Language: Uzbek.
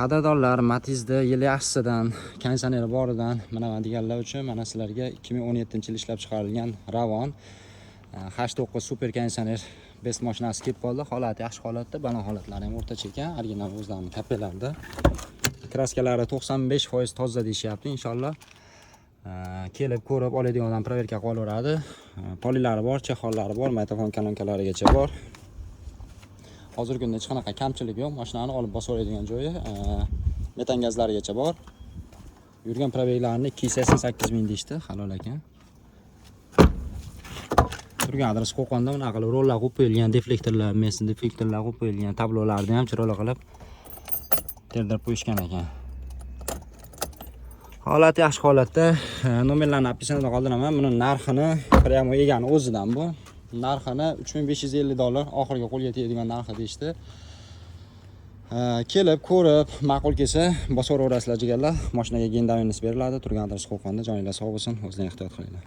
Qadrdonlar, Matizda yil yaxshisidan, konditsioneri boridan minaman deganlar uchun mana sizlarga 2017-yil ishlab chiqarilgan Ravon H9 super konditsioner best mashinasi kelib qoldi. Holati yaxshi holatda, balon holatlari ham o'rtacha ekan, original o'zlarini kapelarda. Kraskalari 95% toza deyishyapti, inshaalloh. Kelib ko'rib oladigan odam проверка qilib olaveradi. Polilari bor, чехол lari bor, magnitofon kolonkalarigacha bor. Hozirgi kunda hech qanaqa kamchilik yo'q. Mashinani olib bosib oladigan joyi, metan gazlarigacha bor. Yurgan пробег larini 288 ming deyishdi, halol ekan. Turgan adres Qo'qonda. Bunaqa qilib rollar qo'yib qo'yilgan, deflektorlar, местный deflektorlar qo'yib qo'yilgan, tablolarni ham chiroyli qilib terdirib qo'yishgan ekan. Holat yaxshi holatda. Nomerlarni описание da qoldiraman. Buni narxini прямо egani o'zidan bu. Narxini 3550 dollar oxirgi qo'lga tegadigan narxi deyishdi. Kelib ko'rib ma'qul kelsa bosaverasizlar, jigarlar. Mashinaga ген доверенность beriladi. Turgan adres Qo'qonda. Joninglar sog' bo'lsin, o'zinglar ehtiyot qilinglar.